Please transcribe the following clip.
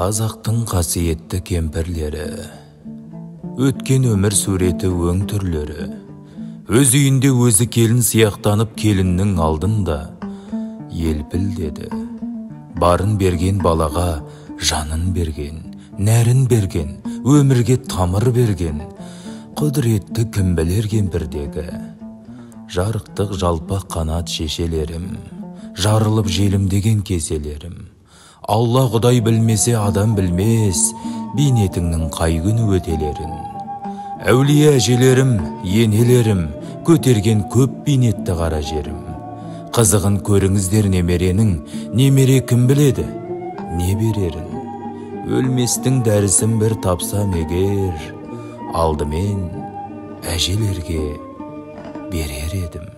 Қазақтың қасиетті кемпірлері, өткен өмір суреті өң түрлері, өз үйінде өзі келін сияқтанып келіннің алдында елпілдеді. Барын берген балаға жанын берген, нәрін берген, өмірге тамыр берген, құдіретті кім білер кемпірдегі. Жарықтық жалпақ қанат шешелерім, жарылып желімдеген кеселерім. Алла Құдай білмесе адам білмес, бейнетіңнің қай күні өтелерін. Әулие әжелерім, енелерім, көтерген көп бейнетті қара жерім. Қызығын көріңіздер немеренің, немере кім біледі, не берерін. Өлместің дәрісін бір тапсам егер, алдымен әжелерге берер едім.